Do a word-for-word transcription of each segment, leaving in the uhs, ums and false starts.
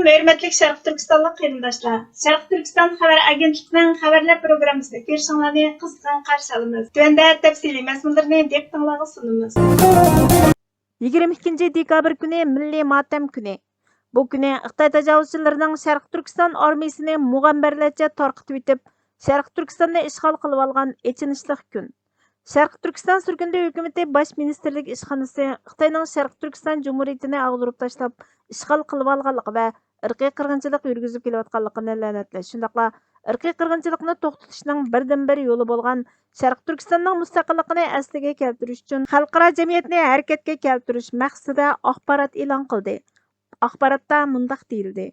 ھۆرمەتلىك شەرقىي تۈركىستانلىق قېرىنداشلار، شەرقىي تۈركىستان خەۋەر ئاگېنتلىقىنىڭ خەۋەرلەر پروگراممىسىنى كۆرۈشۈڭلارنى قىزغىن قارشى ئالىمىز. تۆۋەندە تەپسىلىي مەزمۇنلىرىنى دىققىتىڭلارغا سۇنىمىز. يىگىرمە ئىككىنچى دېكابىر كۈنى مىللىي ماتەم كۈنى. بۇ كۈنى خىتاي تاجاۋۇزچىلىرىنىڭ شەرقىي تۈركىستان ئارمىيىسىنى مۇغەمبەرلەرچە تارقىتىۋېتىپ، شەرقىي تۈركىستاننى ئىشغال قىلىۋالغان ئېچىنىشلىق كۈن. شەرقىي تۈركىستان سۈرگۈندە ھۆكۈمىتى باش مىنىستىرلىك ئىشخانىسى خىتاينىڭ شەرقىي تۈركىستان جۇمھۇرىيىتىنى ئاغدۇرۇپ تاشلاپ، ئىشغال قىلىۋالغانلىقى ۋە ئىرقىي قىرغىنچىلىق يۈرگۈزۈپ كېلىۋاتقانلىقىنى لەنەتلەش، شۇنداقلا ئىرقىي قىرغىنچىلىقنى توختىتىشنىڭ بىردىنبىر يولى بولغان شەرقىي تۈركىستاننىڭ مۇستەقىللىقىنى ئەسلىگە كەلتۈرۈش ئۈچۈن خەلقئارا جەمئىيەتنى ھەرىكەتكە كەلتۈرۈش مەقسىتىدە ئاخبارات ئېلان قىلدى. ئاخباراتتا مۇنداق دېيىلدى: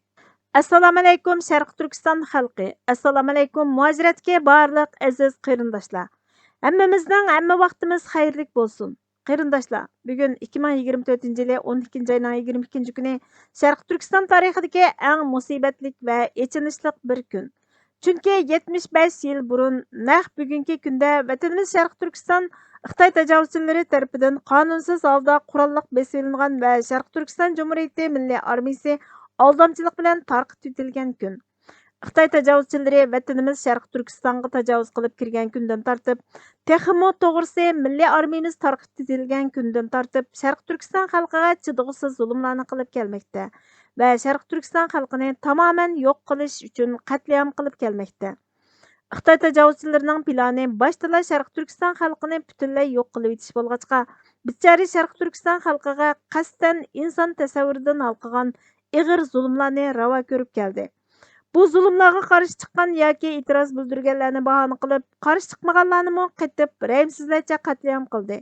ئەسسالامۇئەلەيكۇم شەرقىي تۈركىستان خەلقى، ئەسسالامۇئەلەيكۇم مۇھاجىرەتتىكى بارلىق ئەزىز قېرىنداشلار! ھەممىمىزنىڭ ھەممە ۋاقتىمىز خەيرلىك بولسۇن! قېرىنداشلار، بۈگۈن ئىككى مىڭ يىگىرمە تۆتىنچى يىلى ئون ئىككىنچى ئاينىڭ يىگىرمە ئىككىنچى كۈنى شەرقىي تۈركىستان تارىخىدىكى ئەڭ مۇسىبەتلىك ۋە ئېچىنىشلىق بىر كۈن. چۈنكى يەتمىش بەش يىل بۇرۇن، نەق بۈگۈنكى كۈندە ۋەتىنىمىز شەرقىي تۈركىستان خىتاي تاجاۋۇزچىلىرى تەرىپىدىن قانۇنسىز ھالدا قوراللىق بېسىۋېلىنغان ۋە شەرقىي تۈركىستان جۇمھۇرىيىتى مىللىي ئارمىيىسى ئالدامچىلىق بىلەن تارقىتىۋېتىلگەن كۈن. خىتاي تاجاۋۇزچىلىرى ۋەتىنىمىز شەرقىي تۈركىستانغا تاجاۋۇز قىلىپ كىرگەن كۈندىن تارتىپ، تېخىمۇ توغرىسى، مىللىي ئارمىيىمىز تارقىتىۋېتىلگەن كۈندىن تارتىپ، شەرقىي تۈركىستان خەلقىگە چىدىغۇسىز زۇلۇملارنى قىلىپ كەلمەكتە ۋە شەرقىي تۈركىستان خەلقىنى تامامەن يوق قىلىش ئۈچۈن قەتلىئام قىلىپ كەلمەكتە. خىتاي تاجاۋۇزچىلىرىنىڭ پىلانى باشتىلا شەرقىي تۈركىستان خەلقىنى پۈتۈنلەي يوق قىلىۋېتىش بولغاچقا، بىچارە شەرقىي تۈركىستان خەلقىگە قەستەن ئىنسان تەسەۋۋۇرىدىن ھالقىغان ئېغىر زۇلۇملارنى راۋا كۆرۈپ كەلدى. بۇ زۇلۇملارغا قارشى چىققان ياكى ئېتىراز بىلدۈرگەنلەرنى باھانە قىلىپ، قارشى چىقمىغانلارنىمۇ قېتىپ، رەھىمسىزلەرچە قەتلىئام قىلدى.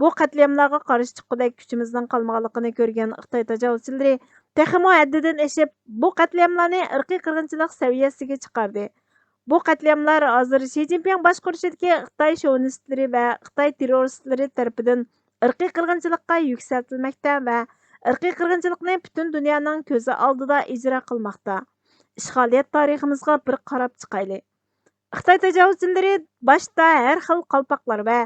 بۇ قەتلىئاملارغا قارشى چىققۇدەك كۈچىمىزنىڭ قالمىغانلىقىنى كۆرگەن خىتاي تاجاۋۇزچىلىرى تېخىمۇ ھەددىدىن ئېشىپ، بۇ قەتلىئاملارنى ئىرقىي قىرغىنچىلىق سەۋىيەسىگە چىقاردى. بۇ قەتلىئاملار ھازىر شى جىنپىڭ باشقۇرۇشىدىكى خىتاي شوۋىنىستلىرى ۋە خىتاي تېررورىستلىرى تەرىپىدىن ئىرقىي قىرغىنچىلىققا يۈكسەلتىلمەكتە ۋە ئىرقىي قىرغىنچىلىقنى پۈتۈن دۇنيانىڭ كۆزى ئالدىدا ئىجرا قىلماقتا. ئىشغالىيەت تارىخىمىزغا بىر قاراپ چىقايلى. خىتاي تاجاۋۇزچىلىرى باشتا ھەر خىل قالپاقلار ۋە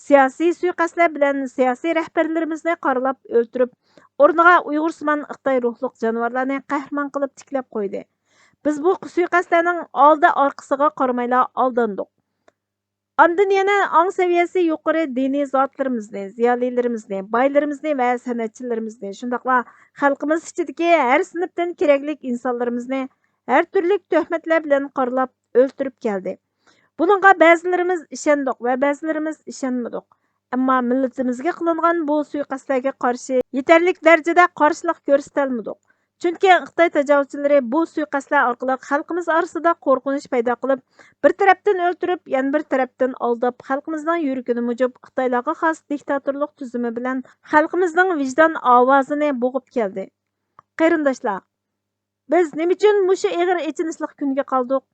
سىياسىي سۇيىقەستلەر بىلەن سىياسىي رەھبەرلىرىمىزنى قارىلاپ ئۆلتۈرۈپ، ئورنىغا ئۇيغۇرسىمان خىتاي روھلۇق جانىۋارلارنى قەھرىمان قىلىپ تىكلەپ قويدى. بىز بۇ سۇيىقەستلەرنىڭ ئالدى ئارقىسىغا قارىمايلا ئالداندۇق. ئاندىن يەنە ئاڭ سەۋىيەسى يۇقىرى دىنىي زاتلىرىمىزنى، زىيالىيلىرىمىزنى، بايلىرىمىزنى ۋە سەنئەتچىلىرىمىزنى، شۇنداقلا خەلقىمىز ئىچىدىكى ھەر سىنىپتىن كېرەكلىك ئىنسانلىرىمىزنى ھەر تۈرلۈك تۆھمەتلەر بىلەن قارىلاپ ئۆلتۈرۈپ كەلدى. بۇنىڭغا بەزىلىرىمىز ئىشەندۇق ۋە بەزىلىرىمىز ئىشەنمىدۇق. ئەمما مىللىتىمىزگە قىلىنغان بۇ سۇيىقەستلەرگە قارشى يېتەرلىك دەرىجىدە قارشىلىق كۆرسىتەلمىدۇق. چۈنكى خىتاي تاجاۋۇزچىلىرى بۇ سۇيىقەستلەر ئارقىلىق خەلقىمىز ئارىسىدا قورقۇنچ پەيدا قىلىپ، بىر تەرەپتىن ئۆلتۈرۈپ، يەنە بىر تەرەپتىن ئالداپ، خەلقىمىزنىڭ يۈرىكىنى مۇجۇپ، خىتايلارغا خاس دىكتاتورلۇق تۈزۈمى بىلەن خەلقىمىزنىڭ ۋىجدان ئاۋازىنى بوغۇپ كەلدى. قېرىنداشلار، بىز نېمە ئۈچۈن مۇشۇ ئېغىر ئېچىنىشلىق كۈنگە قالدۇق؟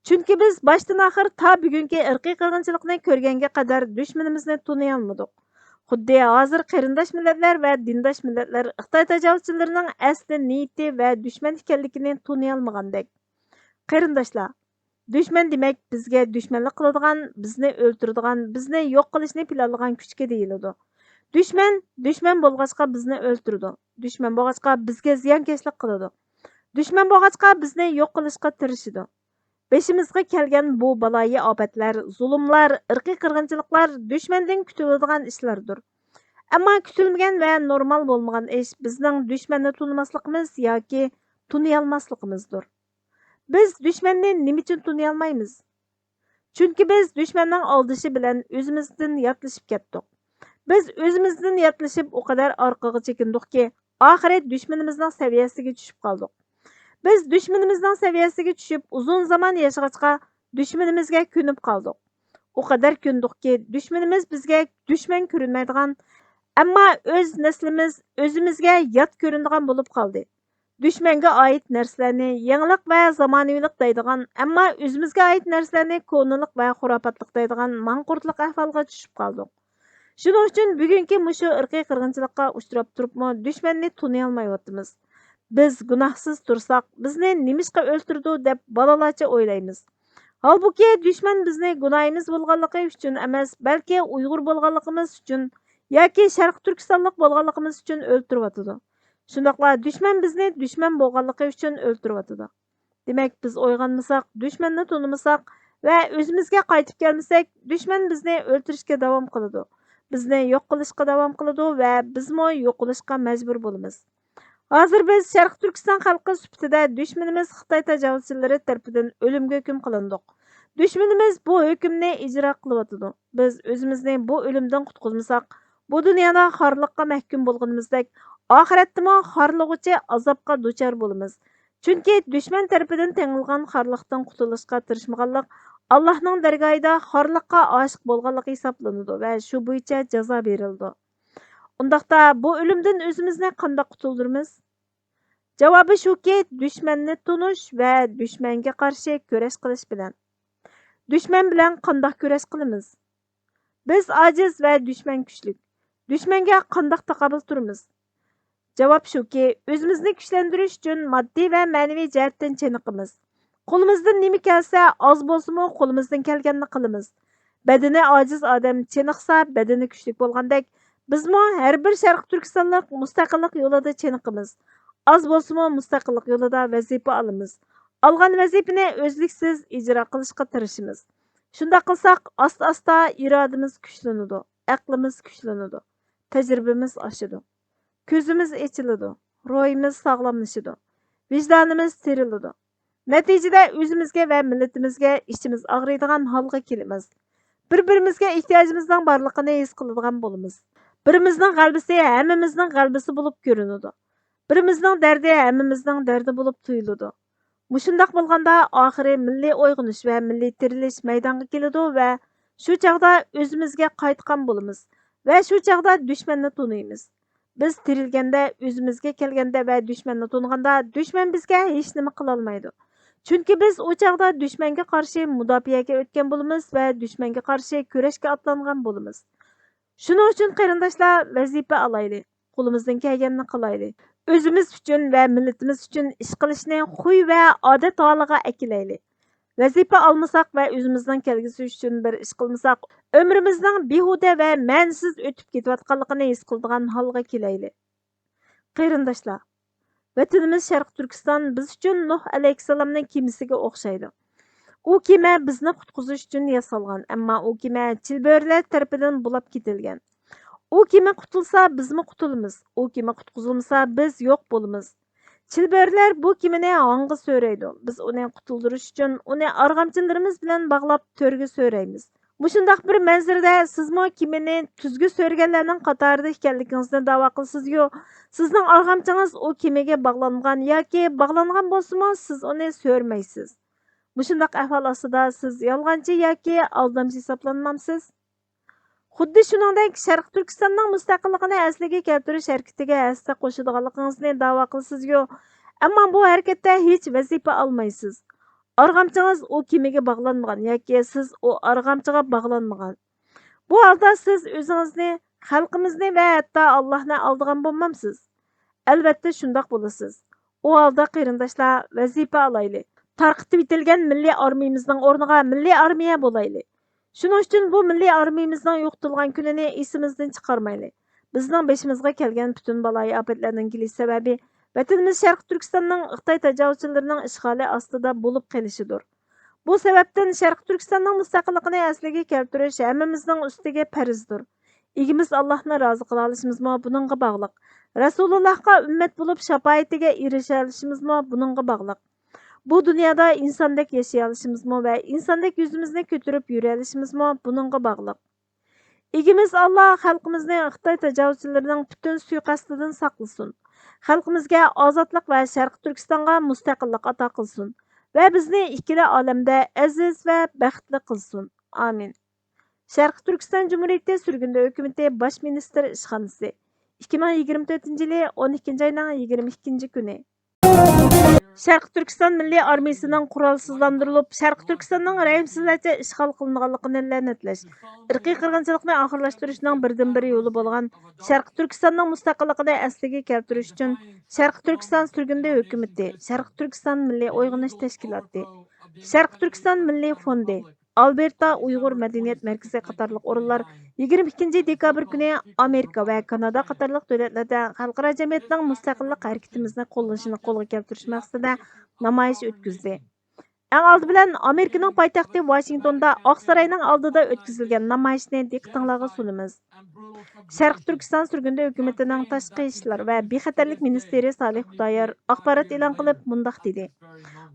چۈنكى بىز باشتىن ئاخىر تا بۈگۈنكى ئىرقىي قىرغىنچىلىقنى كۆرگەنگە قەدەر دۈشمىنىمىزنى تونۇيالمىدۇق. خۇددى ھازىر قېرىنداش مىللەتلەر ۋە دىنداش مىللەتلەر خىتاي تاجاۋۇزچىلىرىنىڭ ئەسلى نىيىتى ۋە دۈشمەن ئىكەنلىكىنى تونۇيالمىغاندەك. قېرىنداشلار، دۈشمەن دېمەك بىزگە دۈشمەنلىك قىلىدىغان، بىزنى ئۆلتۈرىدىغان، بىزنى يوق قىلىشنى پىلانلىغان كۈچكە دېيىلىدۇ. دۈشمەن، دۈشمەن بولغاچقا بىزنى ئۆلتۈرىدۇ. دۈشمەن بولغاچقا بىزگە زىيانكەشلىك قىلىدۇ. دۈشمەن بولغاچقا بىزنى يوق قىلىشقا تىرىشىدۇ. بېشىمىزغا كەلگەن بۇ بالايىئاپەتلەر، زۇلۇملار، ئىرقىي قىرغىنچىلىقلار دۈشمەندىن كۈتۈلىدىغان ئىشلاردۇر. ئەمما كۈتۈلمىگەن ۋە نورمال بولمىغان ئىش بىزنىڭ دۈشمەننى تونۇماسلىقىمىز ياكى تونۇيالماسلىقىمىزدۇر. بىز دۈشمەننى نېمە ئۈچۈن تونۇيالمايمىز؟ چۈنكى بىز دۈشمەننىڭ ئالدىشى بىلەن ئۆزىمىزدىن ياتلىشىپ كەتتۇق. بىز ئۆزىمىزدىن ياتلىشىپ ئۇ قەدەر ئارقىغا چېكىندۇقكى، ئاخىرى دۈشمىنىمىزنىڭ سەۋىيەسىگە چۈشۈپ قالدۇق. بىز دۈشمىنىمىزنىڭ سەۋىيەسىگە چۈشۈپ ئۇزۇن زامان ياشىغاچقا، دۈشمىنىمىزگە كۆنۈپ قالدۇق. ئۇ قەدەر كۆندۇقكى، دۈشمىنىمىز بىزگە دۈشمەن كۆرۈنمەيدىغان، ئەمما ئۆز نەسلىمىز ئۆزىمىزگە يات كۆرۈنىدىغان بولۇپ قالدى. دۈشمەنگە ئائىت نەرسىلەرنى يېڭىلىق ۋە زامانىۋىلىق دەيدىغان، ئەمما ئۆزىمىزگە ئائىت نەرسىلەرنى كونىلىق ۋە خۇراپاتلىق دەيدىغان ماڭقۇرتلۇق ئەھۋالغا چۈشۈپ قالدۇق. شۇنىڭ ئۈچۈن بۈگۈنكى مۇشۇ ئىرقىي قىرغىنچىلىققا ئۇچراپ تۇرۇپمۇ دۈشمەننى تونۇيالمايۋاتىمىز. بىز گۇناھسىز تۇرساق، بىزنى نېمىشقا ئۆلتۈردى دەپ بالىلارچە ئويلايمىز. ھالبۇكى، دۈشمەن بىزنى گۇناھىمىز بولغانلىقى ئۈچۈن ئەمەس، بەلكى ئۇيغۇر بولغانلىقىمىز ئۈچۈن ياكى شەرقىي تۈركىستانلىق بولغانلىقىمىز ئۈچۈن ئۆلتۈرۈۋاتىدۇ. شۇنداقلا دۈشمەن بىزنى دۈشمەن بولغانلىقى ئۈچۈن ئۆلتۈرۈۋاتىدۇ. دېمەك، بىز ئويغانمىساق، دۈشمەننى تونۇمىساق ۋە ئۆزىمىزگە قايتىپ كەلمىسەك، دۈشمەن بىزنى ئۆلتۈرۈشكە داۋام قىلىدۇ. بىزنى يوق قىلىشقا داۋام قىلىدۇ ۋە بىزمۇ يوقىلىشقا مەجبۇر بولىمىز. ھازىر بىز شەرقىي تۈركىستان خەلقى سۈپىتىدە دۈشمىنىمىز خىتاي تاجاۋۇزچىلىرى تەرىپىدىن ئۆلۈمگە ھۆكۈم قىلىندۇق. دۈشمىنىمىز بۇ ھۆكۈمنى ئىجرا قىلىۋاتىدۇ. بىز ئۆزىمىزنى بۇ ئۆلۈمدىن قۇتقۇزمىساق، بۇ دۇنيادا خارلىققا مەھكۇم بولغىنىمىزدەك، ئاخىرەتتىمۇ خارلىغۇچى ئازابقا دۇچار بولىمىز. چۈنكى دۈشمەن تەرىپىدىن تېڭىلغان خارلىقتىن قۇتۇلۇشقا تىرىشمىغانلىق ئاللاھنىڭ دەرگاھىدا خارلىققا ئاشىق بولغانلىق ھېسابلىنىدۇ ۋە شۇ بويىچە جازا بېرىلىدۇ. ئۇنداقتا بۇ ئۆلۈمدىن ئۆزىمىزنى قانداق قۇتۇلدۇرىمىز؟ جاۋابى شۇكى، دۈشمەننى تونۇش ۋە دۈشمەنگە قارشى كۈرەش قىلىش بىلەن. دۈشمەن بىلەن قانداق كۈرەش قىلىمىز؟ بىز ئاجىز ۋە دۈشمەن كۈچلۈك. دۈشمەنگە قانداق تاقابىل تۇرىمىز؟ جاۋاب شۇكى، ئۆزىمىزنى كۈچلەندۈرۈش ئۈچۈن ماددىي ۋە مەنىۋى جەھەتتىن چېنىقىمىز. قولىمىزدىن نېمە كەلسە، ئاز بولسىمۇ قولىمىزدىن كەلگەننى قىلىمىز. بەدىنى ئاجىز ئادەم چېنىقسا، بەدىنى كۈچلۈك بولغاندەك، بىزمۇ ھەر بىر شەرقىي تۈركىستانلىق مۇستەقىللىق يولىدا چېنىقىمىز. ئاز بولسىمۇ مۇستەقىللىق يولىدا ۋەزىپە ئالىمىز. ئالغان ۋەزىپىنى ئۈزلۈكسىز ئىجرا قىلىشقا تىرىشىمىز. شۇنداق قىلساق، ئاستا-ئاستا ئىرادىمىز كۈچلىنىدۇ، ئەقلىمىز كۈچلىنىدۇ، تەجرىبىمىز ئاشىدۇ. كۆزىمىز ئېچىلىدۇ، روھىمىز ساغلاملىشىدۇ، ۋىجدانىمىز تېرىلىدۇ. نەتىجىدە ئۆزىمىزگە ۋە مىللىتىمىزگە ئىچىمىز ئاغرىيدىغان ھالغا كېلىمىز. بىر-بىرىمىزگە ئېھتىياجىمىزنىڭ بارلىقىنى ھېس قىلىدىغان بولىمىز. بىرىمىزنىڭ غەلىبىسى ھەممىمىزنىڭ غەلىبىسى بولۇپ كۆرۈنىدۇ. بىرىمىزنىڭ دەردى ھەممىمىزنىڭ دەردى بولۇپ تۇيۇلىدۇ. مۇشۇنداق بولغاندا، ئاخىرى مىللىي ئويغىنىش ۋە مىللىي تىرىلىش مەيدانغا كېلىدۇ ۋە شۇ چاغدا ئۆزىمىزگە قايتقان بولىمىز ۋە شۇ چاغدا دۈشمەننى تونۇيمىز. بىز تىرىلگەندە، ئۆزىمىزگە كەلگەندە ۋە دۈشمەننى تونۇغاندا، دۈشمەن بىزگە ھېچنېمە قىلالمايدۇ. چۈنكى بىز ئۇ چاغدا دۈشمەنگە قارشى مۇداپىئەگە ئۆتكەن بولىمىز ۋە دۈشمەنگە قارشى كۈرەشكە ئاتلانغان بولىمىز. شۇنىڭ ئۈچۈن، قېرىنداشلار، ۋەزىپە ئالايلى، قولىمىزدىن كەلگەننى قىلايلى. ئۆزىمىز ئۈچۈن ۋە مىللىتىمىز ئۈچۈن ئىش قىلىشنى خۇي ۋە ئادەت ھالىغا ئەكېلەيلى. ۋەزىپە ئالمىساق ۋە ئۆزىمىزنىڭ كەلگۈسى ئۈچۈن بىر ئىش قىلمىساق، ئۆمرىمىزنىڭ بىھۇدە ۋە مەنىسىز ئۆتۈپ كېتىۋاتقانلىقىنى ھېس قىلىدىغان ھالغا كېلەيلى. قېرىنداشلار، ۋەتىنىمىز شەرقىي تۈركىستان بىز ئۈچۈن نۇھ ئەلەيھىسسالامنىڭ كېمىسىگە ئوخشايدۇ. ئۇ كېمە بىزنى قۇتقۇزۇش ئۈچۈن ياسالغان، ئەمما ئۇ كېمە چىلبۆرىلەر تەرىپىدىن بۇلاپ كېتىلگەن. ئۇ كېمە قۇتۇلسا، بىزمۇ قۇتۇلىمىز. ئۇ كېمە قۇتقۇزۇلمىسا، بىز يوق بولىمىز. چىلبۆرىلەر بۇ كېمىنى ھاڭغا سۆرەيدۇ. بىز ئۇنى قۇتۇلدۇرۇش ئۈچۈن، ئۇنى ئارغامچىلىرىمىز بىلەن باغلاپ، تۆرگە سۆرەيمىز. مۇشۇنداق بىر مەنزىرىدە سىزمۇ كېمىنى تۈزگە سۆرىگەنلەرنىڭ قاتارىدا ئىكەنلىكىڭىزنى داۋا قىلىسىزغۇ؟ سىزنىڭ ئارغامچىڭىز ئۇ كېمىگە باغلانغان ياكى باغلانغان بولسىمۇ، سىز ئۇنى سۆرمەيسىز. مۇشۇنداق ئەھۋال ئاستىدا سىز يالغانچى ياكى ئالدامچى ھېسابلانمامسىز؟ خۇددى شۇنىڭدەك، شەرقىي تۈركىستاننىڭ مۇستەقىللىقىنى ئەسلىگە كەلتۈرۈش ھەرىكىتىگە ھەسسە قوشىدىغانلىقىڭىزنى داۋا قىلىسىزغۇ؟ ئەمما بۇ ھەرىكەتتە ھېچ ۋەزىپە ئالمايسىز. ئارغامچىڭىز ئۇ كېمىگە باغلانمىغان ياكى سىز ئۇ ئارغامچىغا باغلانمىغان. بۇ ھالدا سىز ئۆزىڭىزنى، خەلقىمىزنى ۋە ھەتتا ئاللاھنى ئالدىغان بولمامسىز؟ ئەلۋەتتە شۇنداق بولىسىز. ئۇ ھالدا قېرىنداشلار، ۋەزىپە ئالايلى. تارقىتىۋېتىلگەن مىللىي ئارمىيىمىزنىڭ ئورنىغا مىللىي ئارمىيە بولايلى. شۇنىڭ ئۈچۈن بۇ مىللىي ئارمىيىمىزنىڭ يوقىتىلغان كۈنىنى ئېسىمىزدىن چىقارمايلى. بىزنىڭ بېشىمىزغا كەلگەن پۈتۈن بالايىئاپەتلەرنىڭ كېلىش سەۋەبى ۋەتىنىمىز شەرقىي تۈركىستاننىڭ خىتاي تاجاۋۇزچىلىرىنىڭ ئىشغالى ئاستىدا بولۇپ قېلىشىدۇر. بۇ سەۋەبتىن شەرقىي تۈركىستاننىڭ مۇستەقىللىقىنى ئەسلىگە كەلتۈرۈش ھەممىمىزنىڭ ئۈستىگە پەرزدۇر. ئىگىمىز ئاللاھنى رازى قىلالىشىمىزمۇ بۇنىڭغا باغلىق. رەسۇلۇللاھقا ئۈممەت بولۇپ شاپائىتىگە ئېرىشەلىشىمىزمۇ بۇنىڭغا باغلىق. بۇ دۇنيادا ئىنساندەك ياشىيالىشىمىزمۇ ۋە ئىنساندەك يۈزىمىزنى كۆتۈرۈپ يۈرەلىشىمىزمۇ بۇنىڭغا باغلىق. ئىگىمىز ئاللا خەلقىمىزنى خىتاي تاجاۋۇزچىلىرىنىڭ پۈتۈن سۇيىقەستىدىن ساقلىسۇن. خەلقىمىزگە ئازادلىق ۋە شەرقىي تۈركىستانغا مۇستەقىللىق ئاتا قىلسۇن ۋە بىزنى ئىككىلا ئالەمدە ئەزىز ۋە بەختلىك قىلسۇن. ئامىن. شەرقىي تۈركىستان جۇمھۇرىيىتى سۈرگۈندە ھۆكۈمىتى باش مىنىستىر ئىشخانىسى، ئىككى مىڭ يىگىرمە تۆتىنچى يىلى ئون ئىككىنچى ئاينىڭ يىگىرمە ئىككىنچى كۈنى. شەرقىي تۈركىستان مىللىي ئارمىيىسىنىڭ قورالسىزلاندۇرۇلۇپ، شەرقىي تۈركىستاننىڭ رەھىمسىزلەرچە ئىشغال قىلىنغانلىقىنى لەنەتلەش، ئىرقىي قىرغىنچىلىقنى ئاخىرلاشتۇرۇشنىڭ بىردىنبىر يولى بولغان شەرقىي تۈركىستاننىڭ مۇستەقىللىقىنى ئەسلىگە كەلتۈرۈش ئۈچۈن شەرقىي تۈركىستان سۈرگۈندە ھۆكۈمىتى، شەرقىي تۈركىستان مىللىي ئويغىنىش تەشكىلاتى، شەرقىي تۈركىستان مىللىي فوندى، ئالبېرتا ئۇيغۇر مەدەنىيەت مەركىزى قاتارلىق ئورۇنلار يىگىرمە ئىككىنچى دېكابىر كۈنى ئامېرىكا ۋە كانادا قاتارلىق دۆلەتلەردە خەلقئارا جەمئىيەتنىڭ مۇستەقىللىق ھەرىكىتىمىزنى قوللىشىنى قولغا كەلتۈرۈش مەقسىتىدە نامايىش ئۆتكۈزدى. ئەڭ ئالدى بىلەن ئامېرىكىنىڭ پايتەختى ۋاشىنگتوندا ئاقساراينىڭ ئالدىدا ئۆتكۈزۈلگەن نامايىشنى دىققىتىڭلارغا سۇنىمىز. شەرقىي تۈركىستان سۈرگۈندە ھۆكۈمىتىنىڭ تاشقى ئىشلار ۋە بىخەتەرلىك مىنىستىرى سالىھ خۇدايار ئاخبارات ئېلان قىلىپ مۇنداق دېدى: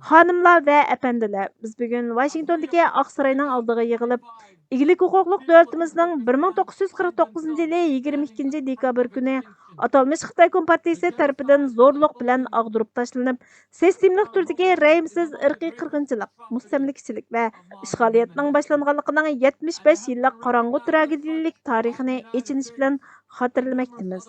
خانىملار ۋە ئەپەندىلەر، بىز بۈگۈن ۋاشىنگتوندىكى ئاقساراينىڭ ئالدىغا يىغىلىپ، ئىگىلىك ھوقۇقلۇق دۆلىتىمىزنىڭ بىر مىڭ توققۇز يۈز قىرىق توققۇزىنچى يىلى يىگىرمە ئىككىنچى دېكابىر كۈنى ئاتالمىش خىتاي كومپارتىيىسى تەرىپىدىن زورلۇق بىلەن ئاغدۇرۇپ تاشلىنىپ، سىستېمىلىق تۈردىكى رەھىمسىز ئىرقىي قىرغىنچىلىق، مۇستەملىكىچىلىك ۋە ئىشغالىيەتنىڭ باشلانغانلىقىنىڭ يەتمىش بەش يىللىق قاراڭغۇ تراگېدىيەلىك تارىخىنى ئېچىنىش بىلەن خاتىرىلىمەكتىمىز.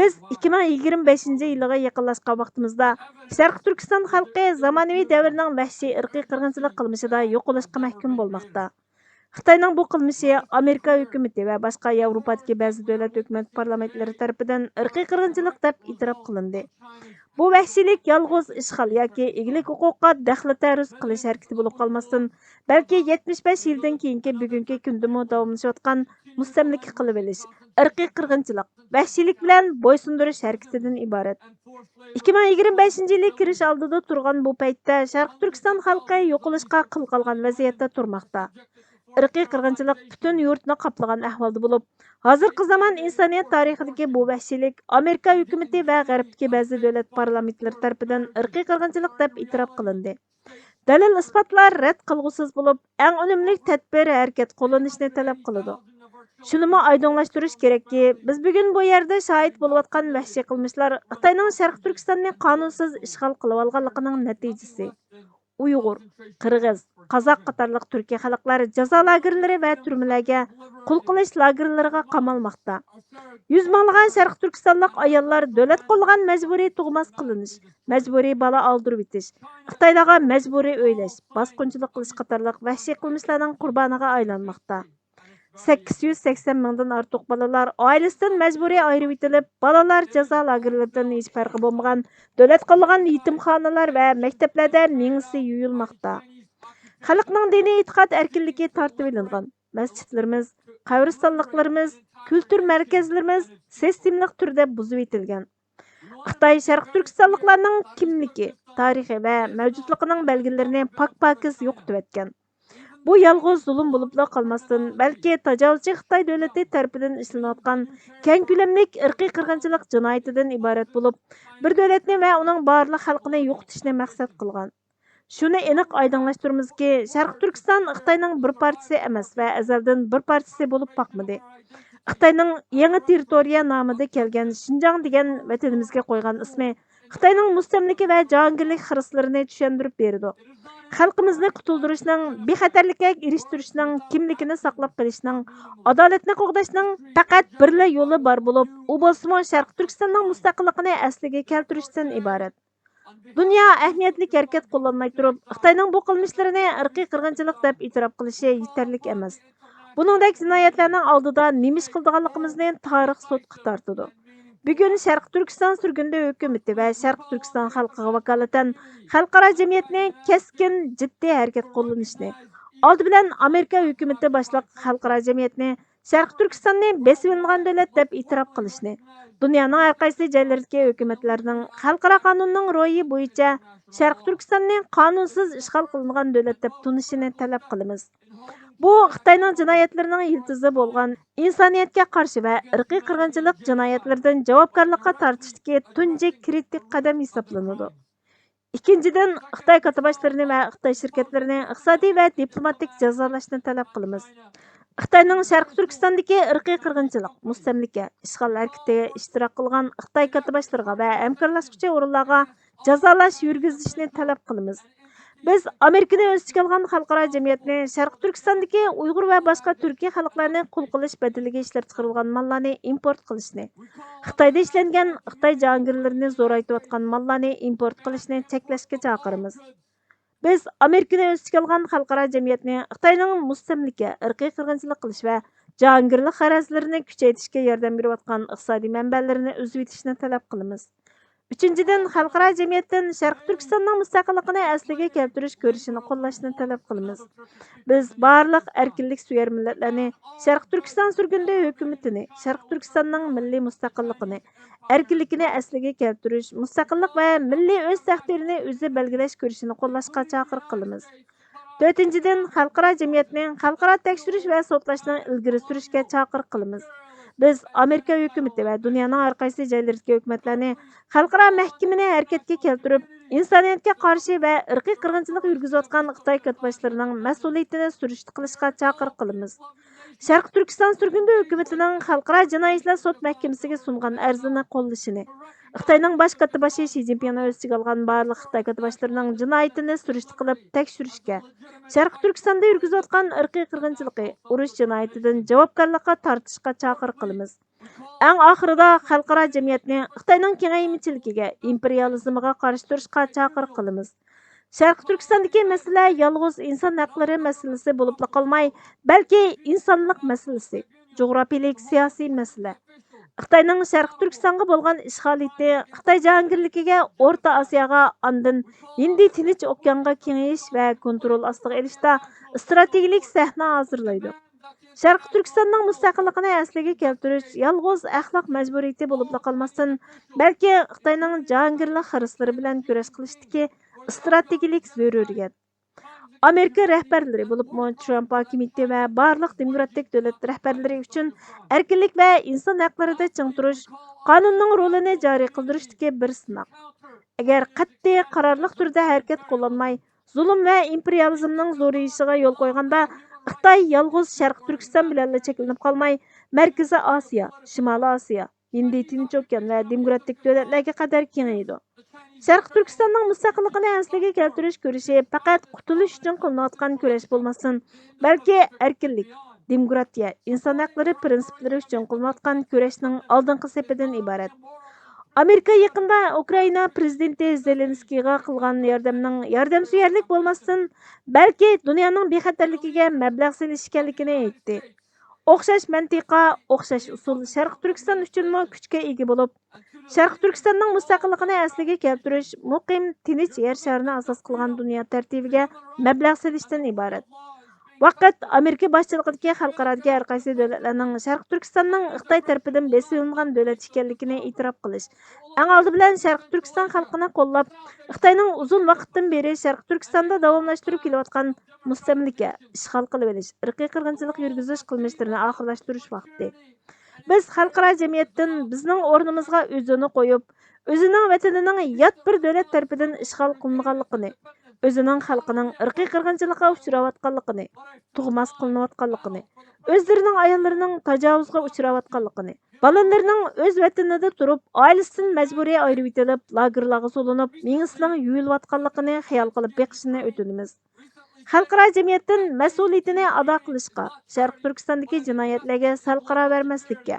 بىز ئىككى مىڭ يىگىرمە بەشىنچى يىلىغا يېقىنلاشقان ۋاقتىمىزدا، شەرقىي تۈركىستان خەلقى زامانىۋى دەۋرنىڭ ۋەھشىي ئىرقىي قىرغىنچىلىق قىلمىشىدا يوقىلىشقا مەھكۇم بولماقتا. خىتاينىڭ بۇ قىلمىشى ئامېرىكا ھۆكۈمىتى ۋە باشقا ياۋروپادىكى بەزى دۆلەت ھۆكۈمەت پارلامېنتلىرى تەرىپىدىن ئىرقىي قىرغىنچىلىق دەپ ئېتىراپ قىلىندى. بۇ ۋەھشىيلىك يالغۇز ئىشغال ياكى ئىگىلىك ھوقۇقىغا دەخلى تەرۇز قىلىش ھەرىكىتى بولۇپ قالماستىن، بەلكى يەتمىش بەش يىلدىن كېيىنكى بۈگۈنكى كۈندىمۇ داۋاملىشىۋاتقان مۇستەملىكە قىلىۋېلىش، ئىرقىي قىرغىنچىلىق، ۋەھشىيلىك بىلەن بويسۇندۇرۇش ھەرىكىتىدىن ئىبارەت. ئىككى مىڭ يىگىرمە بەشىنچى يىلى كىرىش ئالدىدا تۇرغان بۇ پەيتتە شەرقىي تۈركىستان خەلقى يوقىلىشقا قىل قالغان ۋەزىيەتتە تۇرماقتا. ئىرقىي قىرغىنچىلىق پۈتۈن يۇرتنى قاپلىغان ئەھۋالدا بولۇپ، ھازىرقى زامان ئىنسانىيەت تارىخىدىكى بۇ ۋەھشىيلىك ئامېرىكا ھۆكۈمىتى ۋە غەربتىكى بەزى دۆلەت پارلامېنتلىرى تەرىپىدىن ئىرقىي قىرغىنچىلىق دەپ ئېتىراپ قىلىندى. دەلىل-ئىسپاتلار رەت قىلغۇسىز بولۇپ، ئەڭ ئۈنۈملۈك تەدبىر ھەرىكەت قوللىنىشنى تەلەپ قىلىدۇ. شۇنىمۇ ئايدىڭلاشتۇرۇش كېرەككى، بىز بۈگۈن بۇ يەردە شاھىت بولۇۋاتقان ۋەھشىي قىلمىشلار خىتاينىڭ شەرقىي تۈركىستاننى قانۇنسىز ئىشغال قىلىۋالغانلىقىنىڭ نەتىجىسى. ئۇيغۇر، قىرغىز، قازاق قاتارلىق تۈركىي خەلقلەر جازا لاگېرلىرى ۋە تۈرمىلەرگە، قۇل قىلىش لاگېرلىرىغا قامالماقتا. يۈز مىڭلىغان شەرقىي تۈركىستانلىق ئاياللار دۆلەت قوللىغان مەجبۇرىي تۇغماس قىلىنىش، مەجبۇرىي بالا ئالدۇرۇۋېتىش، خىتايلارغا مەجبۇرىي ئۆيلەش، باسقۇنچىلىق قىلىش قاتارلىق ۋەھشىي قىلمىشلارنىڭ قۇربانىغا ئايلانماقتا. سەككىز يۈز سەكسەن مىڭدىن ئارتۇق بالىلار ئائىلىسىدىن مەجبۇرىي ئايرىۋېتىلىپ، بالىلار جازا لاگېرلىرىدىن ھېچ پەرقى بولمىغان دۆلەت قوللىغان يېتىمخانىلار ۋە مەكتەپلەردە مېڭىسى يۇيۇلماقتا. خەلقنىڭ دىنىي ئېتىقاد ئەركىنلىكى تارتىۋېلىنغان، مەسچىتلىرىمىز، قەبرىستانلىقلىرىمىز، كۈلتۈر مەركەزلىرىمىز سىستېمىلىق تۈردە بۇزۇۋېتىلگەن. خىتاي شەرقىي تۈركىستانلىقلارنىڭ كىملىكى، تارىخى ۋە مەۋجۇتلۇقىنىڭ بەلگىلىرىنى پاك-پاكىز يوقىتىۋەتكەن. بۇ يالغۇز زۇلۇم بولۇپلا قالماستىن، بەلكى تاجاۋۇزچى خىتاي دۆلىتى تەرىپىدىن ئىشلىنىۋاتقان كەڭ كۆلەملىك ئىرقىي قىرغىنچىلىق جىنايىتىدىن ئىبارەت بولۇپ، بىر دۆلەتنى ۋە ئۇنىڭ بارلىق خەلقىنى يوقىتىشنى مەقسەت قىلغان. شۇنى ئېنىق ئايدىڭلاشتۇرىمىزكى، شەرقىي تۈركىستان خىتاينىڭ بىر پارچىسى ئەمەس ۋە ئەزەلدىن بىر پارچىسى بولۇپ باقمىدى. خىتاينىڭ يېڭى تېررىتورىيە نامىدا كەلگەن شىنجاڭ دېگەن ۋەتىنىمىزگە قويغان ئىسمى خىتاينىڭ مۇستەملىكە ۋە جاھانگىرلىك خىرىسلىرىنى چۈشەندۈرۈپ بېرىدۇ. خەلقىمىزنى قۇتۇلدۇرۇشنىڭ، بىخەتەرلىككە ئېرىشتۈرۈشنىڭ، كىملىكىنى ساقلاپ قېلىشنىڭ، ئادالەتنى قوغداشنىڭ پەقەت بىرلا يولى بار بولۇپ، ئۇ بولسىمۇ شەرقىي تۈركىستاننىڭ مۇستەقىللىقىنى ئەسلىگە كەلتۈرۈشتىن ئىبارەت. دۇنيا ئەھمىيەتلىك ھەرىكەت قوللانماي تۇرۇپ، خىتاينىڭ بۇ قىلمىشلىرىنى ئىرقىي قىرغىنچىلىق دەپ ئېتىراپ قىلىشى يېتەرلىك ئەمەس. بۇنىڭدەك جىنايەتلەرنىڭ ئالدىدا نېمە ئىش قىلىدىغانلىقىمىزنى تارىخ سوتقا تارتىدۇ. بۈگۈن شەرقىي تۈركىستان سۈرگۈندە ھۆكۈمىتى ۋە شەرقىي تۈركىستان خەلقىگە ۋاكالىتەن خەلقئارا جەمئىيەتنى كەسكىن، جىددىي ھەرىكەت قوللىنىشنى، ئالدى بىلەن ئامېرىكا ھۆكۈمىتى باشلىق خەلقئارا جەمئىيەتنى شەرقىي تۈركىستاننى بېسىۋېلىنغان دۆلەت دەپ ئېتىراپ قىلىشنى، دۇنيانىڭ ھەر قايسى جايلىرىدىكى ھۆكۈمەتلەرنىڭ خەلقئارا قانۇننىڭ روھى بويىچە شەرقىي تۈركىستاننى قانۇنسىز ئىشغال قىلىنغان دۆلەت دەپ تونۇشىنى تەلەپ قىلىمىز. بۇ خىتاينىڭ جىنايەتلىرىنىڭ يىلتىزى بولغان ئىنسانىيەتكە قارشى ۋە ئىرقىي قىرغىنچىلىق جىنايەتلىرىدىن جاۋابكارلىققا تارتىشتىكى تۇنجى كرىتىك قەدەم ھېسابلىنىدۇ. ئىككىنچىدىن، خىتاي كاتتىباشلىرىنى ۋە خىتاي شىركەتلىرىنى ئىقتىسادىي ۋە دىپلوماتىك جازالاشنى تەلەپ قىلىمىز. خىتاينىڭ شەرقىي تۈركىستاندىكى ئىرقىي قىرغىنچىلىق، مۇستەملىكە، ئىشغال ھەرىكىتىگە ئىشتىراك قىلغان خىتاي كاتتىباشلىرىغا ۋە ھەمكارلاشقۇچى ئورۇنلارغا جازالاش يۈرگۈزۈشنى تەلەپ قىلىمىز. بىز ئامېرىكىنى ئۆز ئىچىگە ئالغان خەلقئارا جەمئىيەتنى شەرقىي تۈركىستاندىكى ئۇيغۇر ۋە باشقا تۈركىي خەلقلەرنى قۇل قىلىش بەدىلىگە ئىشلەپچىقىرىلغان ماللارنى ئىمپورت قىلىشنى، خىتايدا ئىشلەنگەن خىتاي جاھانگىرلىرىنى زورايتىۋاتقان ماللارنى ئىمپورت قىلىشنى چەكلەشكە چاقىرىمىز. بىز ئامېرىكىنى ئۆز ئىچىگە ئالغان خەلقئارا جەمئىيەتنى خىتاينىڭ مۇستەملىكە، ئىرقىي قىرغىنچىلىق قىلىش ۋە جاھانگىرلىق غەرەزلىرىنى كۈچەيتىشكە ياردەم بېرىۋاتقان ئىقتىسادىي مەنبەلىرىنى ئۈزۈۋېتىشنى تەلەپ قىلىمىز. ئۈچىنچىدىن، خەلقئارا جەمئىيەتتىن شەرقىي تۈركىستاننىڭ مۇستەقىللىقىنى ئەسلىگە كەلتۈرۈش كۈرىشىنى قوللاشنى تەلەپ قىلىمىز. بىز بارلىق ئەركىنلىك سۆيەر مىللەتلەرنى شەرقىي تۈركىستان سۈرگۈندە ھۆكۈمىتىنى، شەرقىي تۈركىستاننىڭ مىللىي مۇستەقىللىقىنى، ئەركىنلىكىنى ئەسلىگە كەلتۈرۈش، مۇستەقىللىق ۋە مىللىي ئۆز تەقدىرىنى ئۆزى بەلگىلەش كۈرىشىنى قوللاشقا چاقىرىق قىلىمىز. تۆتىنچىدىن، خەلقئارا جەمئىيەتنى خەلقئارا تەكشۈرۈش ۋە سوتلاشنى ئىلگىرى سۈرۈشكە چاقىرىق قىلىمىز. بىز ئامېرىكا ھۆكۈمىتى ۋە دۇنيانىڭ ھەر قايسى جايلىرىدىكى ھۆكۈمەتلەرنى خەلقئارا مەھكىمىنى ھەرىكەتكە كەلتۈرۈپ، ئىنسانىيەتكە قارشى ۋە ئىرقىي قىرغىنچىلىق يۈرگۈزۈۋاتقان خىتاي كاتتىباشلىرىنىڭ مەسئۇلىيىتىنى سۈرۈشتە قىلىشقا چاقىرىق قىلىمىز. شەرقىي تۈركىستان سۈرگۈندە ھۆكۈمىتىنىڭ خەلقئارا جىنايى ئىشلار سوت مەھكىمىسىگە سۇنغان ئەرزىنى قوللىشىنى، خىتاينىڭ باش كاتتىباشى شى جىنپىڭنى ئۆز ئىچىگە ئالغان بارلىق خىتاي كاتتىباشلىرىنىڭ جىنايىتىنى سۈرۈشتە قىلىپ تەكشۈرۈشكە، شەرقىي تۈركىستاندا يۈرگۈزۈۋاتقان ئىرقىي قىرغىنچىلىقى، ئۇرۇش جىنايىتىدىن جاۋابكارلىققا تارتىشقا چاقىرىق قىلىمىز. ئەڭ ئاخىرىدا خەلقئارا جەمئىيەتنى خىتاينىڭ كېڭەيمىچىلىكىگە، ئىمپېرىيالىزمىغا قارشى تۇرۇشقا چاقىرىق قىلىمىز. شەرقىي تۈركىستاندىكى مەسىلە يالغۇز ئىنسان ھەقلىرى مەسىلىسى بولۇپلا قالماي، بەلكى ئىنسانلىق مەسىلىسى، جۇغراپىيىلىك سىياسىي مەسىلە. خىتاينىڭ شەرقىي تۈركىستانغا بولغان ئىشغالىيىتى خىتاي جاھانگىرلىكىگە ئورتا ئاسىياغا، ئاندىن ھىندى تىنچ ئوكيانغا كېڭىيىش ۋە كونترول ئاستىغا ئېلىشتا ئىستراتېگىيىلىك سەھنە ھازىرلايدۇ. شەرقىي تۈركىستاننىڭ مۇستەقىللىقىنى ئەسلىگە كەلتۈرۈش يالغۇز ئەخلاق مەجبۇرىيىتى بولۇپلا قالماستىن، بەلكى خىتاينىڭ جاھانگىرلىق خىرىسلىرى بىلەن كۈرەش قىلىشتىكى ئىستراتېگىيىلىك زۆرۈرىيەت. ئامېرىكا رەھبەرلىرى، بولۇپمۇ ترامپ ھاكىمىيىتى ۋە بارلىق دېموكراتىك دۆلەت رەھبەرلىرى ئۈچۈن ئەركىنلىك ۋە ئىنسان ھەقلىرىدە چىڭ تۇرۇش، قانۇننىڭ رولىنى جارى قىلدۇرۇشتىكى بىر سىناق. ئەگەر قەتئىي قارارلىق تۈردە ھەرىكەت قوللانماي، زۇلۇم ۋە ئىمپېرىيالىزمنىڭ زورىيىشىغا يول قويغاندا، خىتاي يالغۇز شەرقىي تۈركىستان بىلەنلا چەكلىنىپ قالماي، مەركىزىي ئاسىيا، شىمالىي ئاسىيا، ھىندى تىنچ ئوكيان ۋە دېموكراتىك دۆلەتلەرگە قەدەر كېڭىيىدۇ. شەرقىي تۈركىستاننىڭ مۇستەقىللىقىنى ئەسلىگە كەلتۈرۈش كۈرىشى پەقەت قۇتۇلۇش ئۈچۈن قىلىنىۋاتقان كۈرەش بولماستىن، بەلكى ئەركىنلىك، دېموكراتىيە، ئىنسان ھەقلىرى پىرىنسىپلىرى ئۈچۈن قىلىنىۋاتقان كۈرەشنىڭ ئالدىنقى سېپىدىن ئىبارەت. ئامېرىكا يېقىندا ئۇكرائىنا پىرېزىدېنتى زېلېنسكىيغا قىلغان ياردەمنىڭ ياردەمسۆيەرلىك بولماستىن، بەلكى دۇنيانىڭ بىخەتەرلىكىگە مەبلەغ سېلىش ئىكەنلىكىنى ئېيتتى. ئوخشاش مەنتىقە، ئوخشاش ئۇسۇل شەرقىي تۈركىستان ئۈچۈنمۇ كۈچكە ئىگە بولۇپ، شەرقىي تۈركىستاننىڭ مۇستەقىللىقىنى ئەسلىگە كەلتۈرۈش، مۇقىم، تىنچ يەر شارىنى ئاساس قىلغان دۇنيا تەرتىپىگە مەبلەغ سېلىشتىن ئىبارەت. ۋاقىت ئامېرىكا باشچىلىقىدىكى خەلقئارادىكى ھەر قايسى دۆلەتلەرنىڭ شەرقىي تۈركىستاننىڭ خىتاي تەرىپىدىن بېسىۋېلىنغان دۆلەت ئىكەنلىكىنى ئېتىراپ قىلىش، ئەڭ ئالدى بىلەن شەرقىي تۈركىستان خەلقىنى قوللاپ، خىتاينىڭ ئۇزۇن ۋاقىتتىن بېرى شەرقىي تۈركىستاندا داۋاملاشتۇرۇپ كېلىۋاتقان مۇستەملىكە، ئىشغال قىلىۋېلىش، ئىرقىي قىرغىنچىلىق يۈرگۈزۈش قىلمىشلىرىنى ئاخىرلاشتۇرۇش ۋاقتى. بىز خەلقئارا جەمئىيەتتىن بىزنىڭ ئورنىمىزغا ئۆزىنى قويۇپ، ئۆزىنىڭ ۋەتىنىنىڭ يات بىر دۆلەت تەرىپىدىن ئىشغال قىلىنغانلىقىنى، ئۆزىنىڭ خەلقىنىڭ ئىرقىي قىرغىنچىلىققا ئۇچراۋاتقانلىقىنى، تۇغماس قىلىنىۋاتقانلىقىنى، ئۆزلىرىنىڭ ئاياللىرىنىڭ تاجاۋۇزغا ئۇچراۋاتقانلىقىنى، بالىلىرىنىڭ ئۆز ۋەتىنىدە تۇرۇپ، ئائىلىسىدىن مەجبۇرىي ئايرىۋېتىلىپ، لاگېرلارغا سولىنىپ، مېڭىسىنىڭ يۇيۇلۇۋاتقانلىقىنى خىيال قىلىپ بېقىشىنى ئۆتۈنىمىز. خەلقئارا جەمئىيەتتىن مەسئۇلىيىتىنى ئادا قىلىشقا، شەرقىي تۈركىستاندىكى جىنايەتلەرگە سەل قارا بەرمەسلىككە،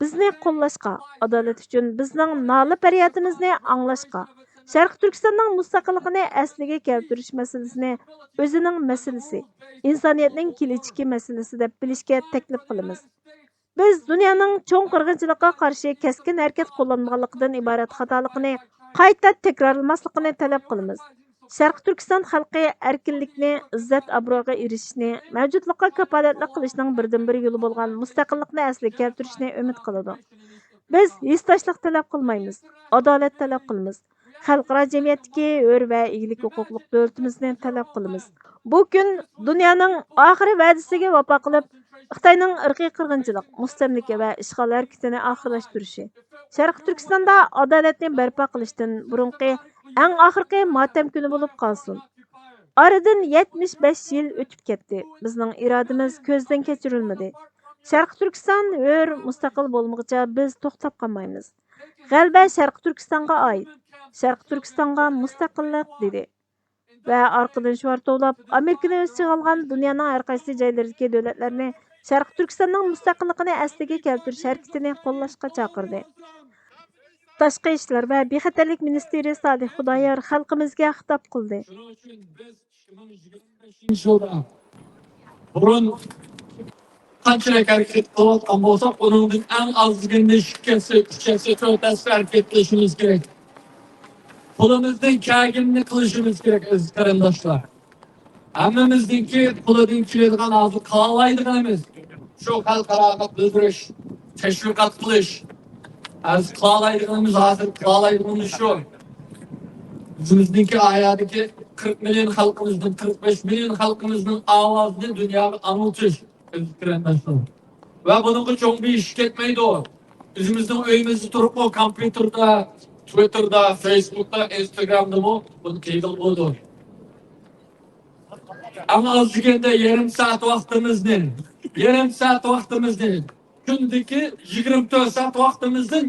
بىزنى قوللاشقا، ئادالەت ئۈچۈن بىزنىڭ نالە-پەريادىمىزنى ئاڭلاشقا، شەرقىي تۈركىستاننىڭ مۇستەقىللىقىنى ئەسلىگە كەلتۈرۈش مەسىلىسىنى ئۆزىنىڭ مەسىلىسى، ئىنسانىيەتنىڭ كېلىچىكى مەسىلىسى دەپ بىلىشكە تەكلىپ قىلىمىز. بىز دۇنيانىڭ چوڭ قىرغىنچىلىققا قارشى كەسكىن ھەرىكەت قوللانمىغانلىقىدىن ئىبارەت خاتالىقىنى قايتا تەكرارلىماسلىقىنى تەلەپ قىلىمىز. شەرقىي تۈركىستان خەلقى ئەركىنلىكنى، ئىززەت-ئابرۇيغا ئېرىشىشنى، مەۋجۇتلۇققا كاپالەتلىك قىلىشنىڭ بىردىنبىر يولى بولغان مۇستەقىللىقنى ئەسلىگە كەلتۈرۈشنى ئۈمىد قىلىدۇ. بىز ھېسداشلىق تەلەپ قىلمايمىز، ئادالەت تەلەپ قىلىمىز. خەلقئارا جەمئىيەتتىكى ھۆر ۋە ئىگىلىك ھوقۇقلۇق دۆلىتىمىزنى تەلەپ قىلىمىز. بۇ كۈن دۇنيانىڭ ئاخىرى ۋەدىسىگە ۋاپا قىلىپ، خىتاينىڭ ئىرقىي قىرغىنچىلىق، مۇستەملىكە ۋە ئىشغال ھەرىكىتىنى ئاخىرلاشتۇرۇشى، شەرقىي تۈركىستاندا ئادالەتنى بەرپا قىلىشتىن بۇرۇنقى ئەڭ ئاخىرقى ماتەم كۈنى بولۇپ قالسۇن. ئارىدىن يەتمىش بەش يىل ئۆتۈپ كەتتى. بىزنىڭ ئىرادىمىز كۆزدىن كەچۈرۈلمىدى. شەرقىي تۈركىستان ھۆر، مۇستەقىل بولمىغۇچە بىز توختاپ قالمايمىز. غەلىبە شەرقىي تۈركىستانغا ئائىت. شەرقىي تۈركىستانغا مۇستەقىللىق، دېدى. ۋە ئارقىدىن شوئار توۋلاپ، ئامېرىكىنى ئۆز ئىچىگە ئالغان دۇنيانىڭ ھەر قايسى جايلىرىدىكى دۆلەتلەرنى شەرقىي تۈركىستاننىڭ مۇستەقىللىقىنى ئەسلىگە كەلتۈرۈش ھەرىكىتىنى قوللاشقا چاقىردى. تاشقى ئىشلار ۋە بىخەتەرلىك مىنىستىرى سالىھ خۇدايار خەلقىمىزگە خىتاب قىلدى. يىلدا بۇرۇن قانچىلىك ھەرىكەت قىلىۋاتقان بولساق، ئۇنىڭدىن ئەڭ ئاز دېگەندە ئىككى ھەسسە، ئۈچ ھەسسە، تۆت ھەسسە ھەرىكەت قىلىشىمىز كېرەك. قولىمىزدىن كەلگىنىنى قىلىشىمىز كېرەك، ئەزىز قېرىنداشلار. ھەممىمىزنىڭكى قولىدىن كېلىدىغان، ھازىر قىلالايدىغىنىمىز شۇ خەلقئاراغا بىلدۈرۈش، تەشۋىقات قىلىش. ئەزىز قىلالايدىغىنىمىز، ھازىر قىلالايدىغىنىمىز شۇ. بىزنىڭكى ئايادىكى قىرىق مىليون خەلقىمىزنىڭ، قىرىق بەش مىليون خەلقىمىزنىڭ ئاۋازىنى دۇنياغا ئاڭلىتىش، ئەزىز قېرىنداشلار. ۋە بۇنىڭغا چوڭ بىر ئىش كەتمەيدۇ. ئۆزىمىزنىڭ ئۆيىمىزدە تۇرۇپمۇ، كومپيۇتېردا، تىۋىتتېردا، فېيسبۇكتا، ئىنستاگرامدىمۇ بۇنى قىلغىلى بولىدۇ. ئەڭ ئاز دېگەندە يېرىم سائەت ۋاقتىمىزنى، يېرىم سائەت ۋاقتىمىزنى، كۈندىكى يىگىرمە تۆت سائەت ۋاقتىمىزدىن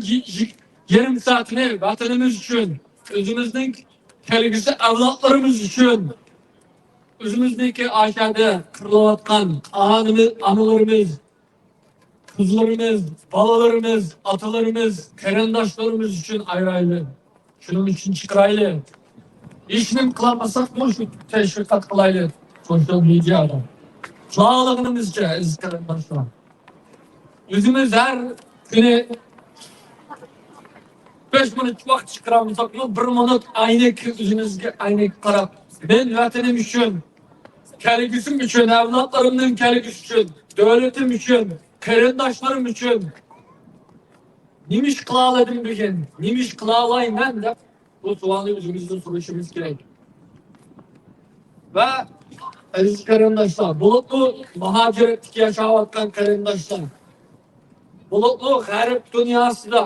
يېرىم سائەتنى ۋەتىنىمىز ئۈچۈن، ئۆزىمىزنىڭ كەلگۈسى ئەۋلادلىرىمىز ئۈچۈن، ئۆزىمىزنىڭكى ئاشەدە قىرىلىۋاتقان ئانىمىز، ئانىلىرىمىز، قىزلىرىمىز، بالىلىرىمىز، ئاتىلىرىمىز، قېرىنداشلىرىمىز ئۈچۈن ئايرايلى. شۇنىڭ ئۈچۈن چىقىرايلى. ھېچنېمە قىلالمىساقمۇ شۇ تەشۋىقات قىلايلى سوشيال مېدىيادا. قىلالىغىنىمىزچە، ئەزىز قېرىنداشلار. ئۆزىمىز ھەر كۈنى بەش مىنۇت ۋاقىت چىقىرالمىساقمۇ، بىر مىنۇت ئەينەك، ئۆزىمىزگە ئەينەك قاراپ، مەن ۋەتىنىم ئۈچۈن، كەلگۈسىم ئۈچۈن، ئەۋلادلىرىمنىڭ كەلگۈسى ئۈچۈن، دۆلىتىم ئۈچۈن، قېرىنداشلىرىم ئۈچۈن نېمە ئىش قىلالىدىم بۈگۈن، نېمە ئىش قىلالايمەن دەپ بۇ سوئالنى ئۆزىمىزدىن سورىشىمىز كېرەك. ۋە ئەزىز قېرىنداشلار، بولۇپمۇ مۇھاجىرەتتىكى ياشاۋاتقان قېرىنداشلار، بولۇپمۇ غەرب دۇنياسىدا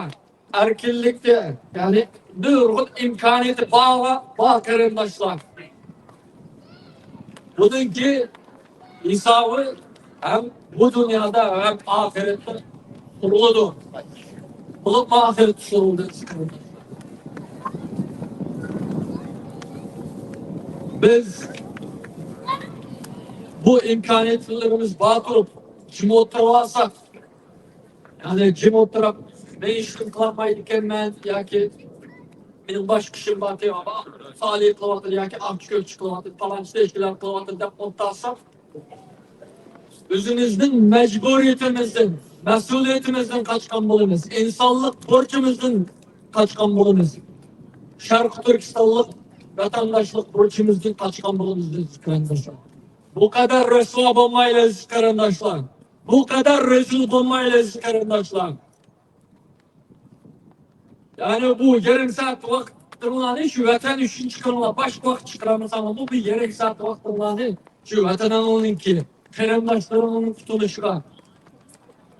ئەركىنلىكتە، يەنى نۇرغۇن ئىمكانىيىتى بار، بار قېرىنداشلار. بۇنىڭكى ھېسابى ھەم بۇ دۇنيادا ھەم ئاخىرەتتە سورىلىدۇ. بولۇپمۇ ئاخىرەتتە سورىلىدۇ. بىز بۇ ئىمكانىيەتلىرىمىز بار تۇرۇپ جىم ئولتۇرۇۋالساق، يەنى جىم ئولتۇرۇپ، مەن ھېچنېمە قىلالمايدىكەنمەن ياكى مېنىڭ باشقا ئىشىم بار، فائالىيەت قىلىۋاتىدۇ ياكى ئاقچى كۆكچى قىلىۋاتىدۇ، پالانچى تەشكىلات قىلىۋاتىدۇ دەپ ئولتۇرساق، ئۆزىمىزنىڭ مەجبۇرىيىتىمىزدىن، مەسئۇلىيىتىمىزدىن قاچقان بولىمىز، ئىنسانلىق بۇرچىمىزدىن قاچقان بولىمىز. شەرقىي تۈركىستانلىق ۋەتەنداشلىق بۇرچىمىزدىن قاچقان بولىمىز، ئەزىز قېرىنداشلار. بۇ قەدەر رەسۋا بولمايلى، ئەزىز قېرىنداشلار. بۇ قەدەر رەزىل بولمايلى، ئەزىز قېرىنداشلار. يەنى بۇ يېرىم سائەت ۋاقتىڭلارنى شۇ ۋەتەن ئۈچۈن چىقىرىڭلار. باشقا ۋاقىت چىقىرالمىساڭلارمۇ، بۇ يېرىم سائەت ۋاقتىڭلارنى شۇ ۋەتىنىڭلارنىڭكى، قېرىنداشلىرىڭلارنىڭ قۇتۇلۇشىغا،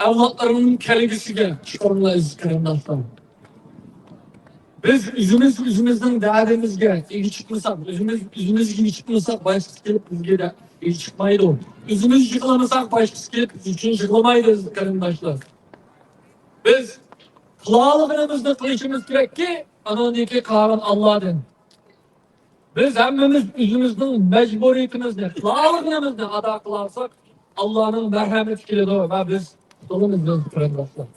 ئەۋلادلىرىڭنىڭ كەلگۈسىگە چىقىرىڭلار، ئەزىز قېرىنداشلار. بىز ئۆزىمىز ئۆزىمىزنىڭ دەردىمىزگە ئىگە چىقمىساق، ئۆزىمىز ئۆزىمىزگە ئىگە چىقمىساق، باشقىسى كېلىپ بىزگە دە-، ئىگە چىقمايدۇ. ئۆزىمىز يىغلىمىساق، باشقىسى كېلىپ بىز ئۈچۈن يىغلىمايدۇ، ئەزىز قېرىنداشلار. بىز قىلالىغىنىمىزنى قىلىشىمىز كېرەككى، ئانىڭدىن كېيىن قالغان ئاللادىن. بىز ھەممىمىز ئۆزىمىزنىڭ مەجبۇرىيىتىمىزنى، قىلالىغىنىمىزنى ئادا قىلالىساق، ئاللانىڭ مەرھەمىتى كېلىدۇ ۋە بىز قۇتۇلىمىز، ئەزىز قېرىنداشلار.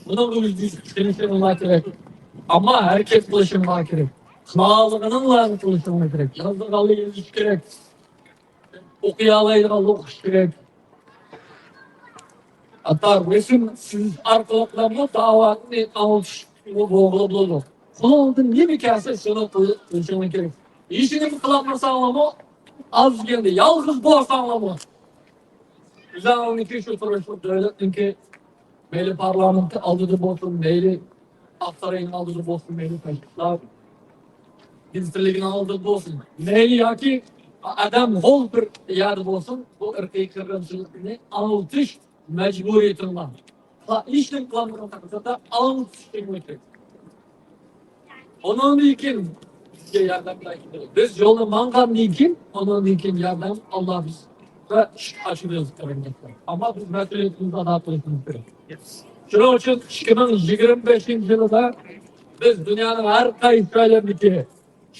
بۇنىڭغا ئۆزىمىز ئىشىنىشىمىز كېرەك. ئەمما ھەرىكەت قىلىشىمىز كېرەك. قىلالىغىنىڭلارنى قىلىشىڭلار كېرەك. يازىدىغانلار يېزىش كېرەك. ئوقۇيالايدىغانلار ئوقۇش كېرەك. ھەتتا رەسىم سىزىش ئارقىلىقلارمۇ داۋانى ئاڭلىتىش بولغىلى بولىدۇ. قولۇڭدىن نېمە كەلسە، شۇنى قىل-، قىلىشىڭلار كېرەك. ھېچنېمە قىلالمىساڭلارمۇ، ئاز دېگەندە يالغۇز بولساڭلارمۇ، ئۆزۈڭنىڭكى شۇ تۇرۇشلۇق دۆلەتنىڭكى مەيلى پارلامېنتى ئالدىدا بولسۇن، مەيلى ئاق ساراينىڭ ئالدىدا بولسۇن، مەيلى تەشكىلات مىنىستىرلىكىنىڭ ئالدىدا بولسۇن، مەيلى ياكى ئادەم ھول بىر يەردە بولسۇن، بۇ ئىرقىي قىرغىنچىلىقنى ئاڭلىتىش مەجبۇرىيىتىڭلار. ھېچنېمە قىلالمىغان تەقدىردە ئاڭلىتىش كېرەك. ئۇنىڭدىن كېيىن بىزگە ياردەم بەرگىلى. بىز يولدا ماڭغاندىن كېيىن، ئۇنىڭدىن كېيىن ياردەم ئاللا بىزگە ئىشىك ئاچىدۇ، قېرىنداشلار. ئەمما بىز مەسئۇلىيىتىمىزنى ئادا قىلىشىمىز كېرەك. شۇنىڭ ئۈچۈن ئىككى مىڭ يىگىرمە بەشىنچى يىلىدا بىز دۇنيانىڭ ھەر قايسى جايلىرىدىكى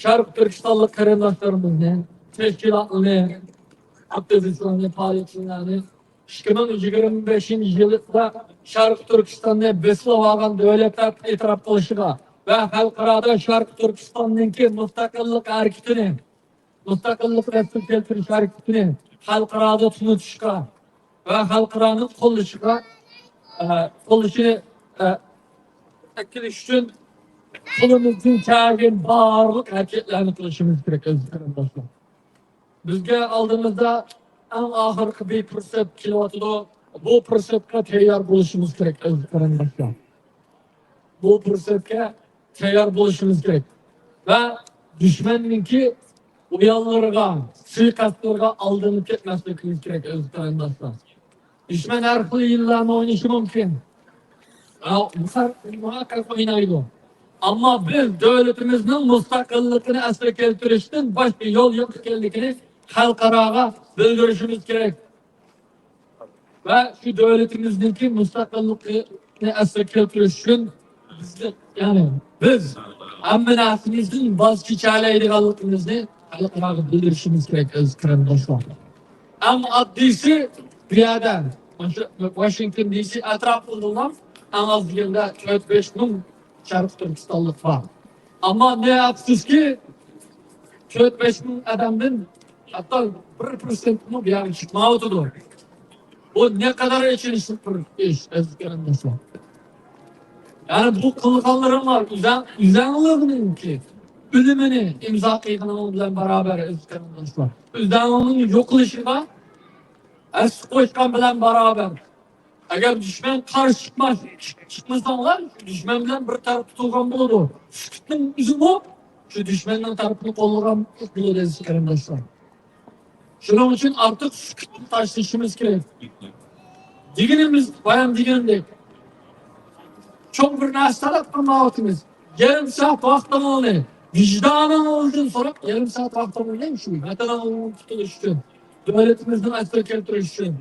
شەرقىي تۈركىستانلىق قېرىنداشلىرىمىزنى، تەشكىلاتلارنى، ئاكتىۋىستلارنى، پائالىيەتچىلەرنى ئىككى مىڭ يىگىرمە بەشىنچى يىلدا شەرقىي تۈركىستاننى بېسىۋالغان دۆلەتلەر ئېتىراپ قىلىشىغا ۋە خەلقئارادا شەرقىي تۈركىستاننىڭكى مۇستەقىللىق ھەرىكىتىنى، مۇستەقىللىقنى ئەسلىگە كەلتۈرۈش ھەرىكىتىنى خەلقئارادا تونۇتۇشقا ۋە خەلقئارانىڭ قوللىشىغا، ئە، قوللىشىنى، ئە، ئەكېلىش ئۈچۈن قولىمىزدىن كەلگەن بارلىق ھەرىكەتلەرنى قىلىشىمىز كېرەك، ئەزىز قېرىنداشلار. بىزگە ئالدىمىزدا ئەڭ ئاخىرقى بىر پۇرسەت كېلىۋاتىدۇ. بۇ پۇرسەتكە تەييار بولۇشىمىز كېرەك، ئەزىز قېرىنداشلار. بۇ پۇرسەتكە تەييار بولۇشىمىز كېرەك ۋە دۈشمەننىڭكى ئويۇنلىرىغا، سۇيىقەستلىرىگە ئالدىنىپ كەتمەسلىكىمىز كېرەك، ئەزىز قېرىنداشلار. دۈشمەن ھەر خىل ھىيلىلەرنى ئوينىشى مۇمكىن. ھە، مۇھەر-، مۇھەققەق ئوينايدۇ. ئەمما بىز دۆلىتىمىزنىڭ مۇستەقىللىقىنى ئەسلىگە كەلتۈرۈشتىن باشقا يول يوق ئىكەنلىكىنى خەلقئاراغا بىلدۈرۈشىمىز كېرەك. ۋە شۇ دۆلىتىمىزنىڭكى مۇستەقىللىقىنى ئەسلىگە كەلتۈرۈش ئۈچۈن بىز، يەنى بىز ھەممە نەرسىمىزدىن ۋاز كېچەلەيدىغانلىقىمىزنى خەلقئاراغا بىلدۈرۈشىمىز كېرەك، ئەزىز قېرىنداشلار. ئەڭ ئاددىيسى، بۇ يەردە، مۇشۇ ۋاشىنگتون دى سى ئەتراپىدا بولغان ئەڭ ئاز دېگەندە تۆت بەش مىڭ شەرقىي تۈركىستانلىق بار. ئەمما نە ئەپسۇسكى، تۆت بەش مىڭ ئادەمدىن ھەتتا بىر پىرسەنتمۇ بۇ يەرگە چىقمايۋاتىدۇ. بۇ نەقەدەر ئېچىنىشلىق بىر ئىش، ئەزىز قېرىنداشلار. يەنى بۇ قىلغانلىرىڭلار ئۆزەڭ-، ئۆزەڭلارنىڭكى ئۆلۈمىنى ئىمزا قىلغىنىڭ بىلەن باراۋەر، ئەزىز قېرىنداشلار. ئۆزەڭنىڭ يوقىلىشىغا ھەسسە قوشقان بىلەن باراۋەر. ئەگەر دۈشمەن قارشى چىقماس، چىق-، چىقمىساڭلار، دۈشمەن بىلەن بىر تەرەپتە تۇرغان بولىدۇ. سۈكۈتنىڭ ئۆزىمۇ شۇ دۈشمەننىڭ تەرىپىنى قوللىغان بولىدۇ، ئەزىز قېرىنداشلار. شۇنىڭ ئۈچۈن ئارتۇق سۈكۈتنى تاشلىشىمىز كېرەك. دېگىنىمىز، بايام دېگەندەك، چوڭ بىر نەرسە تەلەپ قىلمايۋاتىمىز. يېرىم سائەت ۋاقتىڭىزنى، ۋىجدانىڭىزدىن سوراپ، يېرىم سائەت ۋاقتىڭىزنى شۇ ۋەتىنىڭىزنى قۇتۇلۇش ئۈچۈن، دۆلىتىمىزنى ئەسلىگە كەلتۈرۈش ئۈچۈن،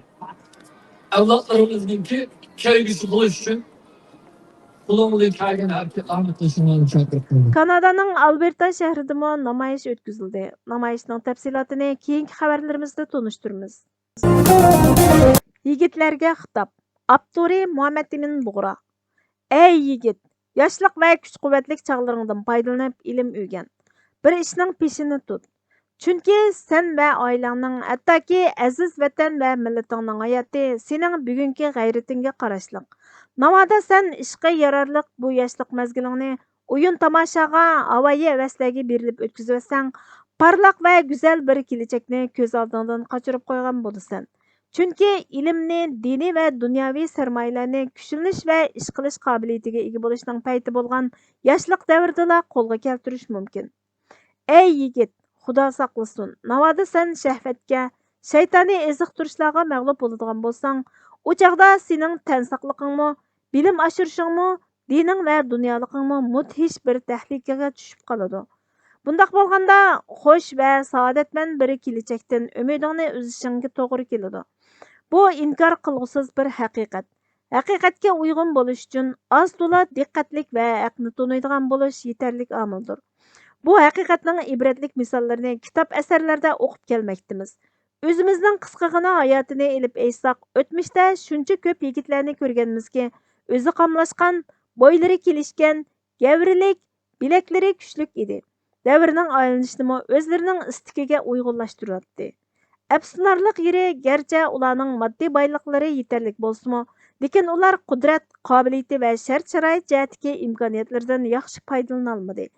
ئەۋلادلىرىمىزنىڭكى كەلگۈسى بولۇش ئۈچۈن قولۇڭدىن كەلگەن ھەرىكەتلەرنى قىلىشىڭلارنى چاقىرىپ قالىمەن. كانادانىڭ ئالبېرتا شەھىرىدىمۇ نامايىش ئۆتكۈزۈلدى. نامايىشنىڭ تەپسىلاتىنى كېيىنكى خەۋەرلىرىمىزدە تونۇشتۇرىمىز. يىگىتلەرگە خىتاب. ئاپتورى مۇھەممەتئىمىن بۇغرا. ئەي يىگىت، ياشلىق ۋە كۈچ-قۇۋۋەتلىك چاغلىرىڭدىن پايدىلىنىپ ئىلىم ئۆگەن. بىر ئىشنىڭ پېشىنى تۇت. چۈنكى سەن ۋە ئائىلەڭنىڭ، ھەتتاكى ئەزىز ۋەتەن ۋە مىللىتىڭنىڭ ھاياتى سېنىڭ بۈگۈنكى غەيرىتىڭگە قاراشلىق. ناۋادا سەن ئىشقا يارارلىق بۇ ياشلىق مەزگىلىڭنى ئويۇن-تاماشاغا، ھاۋايى ھەۋەسلەرگە بېرىلىپ ئۆتكۈزۈۋەتسەڭ، پارلاق ۋە گۈزەل بىر كېلىچەكنى كۆز ئالدىڭدىن قاچۇرۇپ قويغان بولىسەن. چۈنكى ئىلىمنى، دىنىي ۋە دۇنياۋى سەرمايىلەرنى كۈچلىنىش ۋە ئىش قىلىش قابىلىيىتىگە ئىگە بولۇشنىڭ پەيتى بولغان ياشلىق دەۋرىدىلا قولغا كەلتۈرۈش مۇمكىن. ئەي يىگىت، خۇدا ساقلىسۇن، ناۋادا سەن شەھۋەتكە، شەيتانىي ئېزىقتۇرۇشلارغا مەغلۇپ بولىدىغان بولساڭ، ئۇ چاغدا سېنىڭ تەن ساقلىقىڭمۇ، بىلىم ئاشۇرۇشۇڭمۇ، دىنىڭ ۋە دۇنيالىقىڭمۇ مۇدھىش بىر تەھلىكىگە چۈشۈپ قالىدۇ. بۇنداق بولغاندا، خۇش ۋە سائادەتمەن بىر كېلىچەكتىن ئۈمىدىڭنى ئۈزۈشۈڭگە توغرا كېلىدۇ. بۇ ئىنكار قىلغۇسىز بىر ھەقىقەت. ھەقىقەتكە ئۇيغۇن بولۇش ئۈچۈن ئاز-تولا دىققەتلىك ۋە ھەقنى تونۇيدىغان بولۇش يېتەرلىك ئامىلدۇر. بۇ ھەقىقەتنىڭ ئىبرەتلىك مىساللىرىنى كىتاب ئەسەرلەردە ئوقۇپ كەلمەكتىمىز. ئۆزىمىزنىڭ قىسقىغىنە ھاياتىنى ئېلىپ ئېيتساق، ئۆتمۈشتە شۇنچە كۆپ يىگىتلەرنى كۆرگەنمىزكى، ئۆزى قاملاشقان، بويلىرى كېلىشكەن، گەۋرىلىك، بىلەكلىرى كۈچلۈك ئىدى. دەۋرنىڭ ئايلىنىشىنىمۇ ئۆزلىرىنىڭ ئىستىكىگە ئۇيغۇنلاشتۇرۇۋاتتى. ئەپسۇسلىنارلىق يېرى، گەرچە ئۇلارنىڭ ماددىي بايلىقلىرى يېتەرلىك بولسىمۇ، لېكىن ئۇلار قۇدرەت، قابىلىيىتى ۋە شەرت-شارائىت جەھەتتىكى ئىمكانىيەتلىرىدىن ياخشى پايدىلىنالمىدى.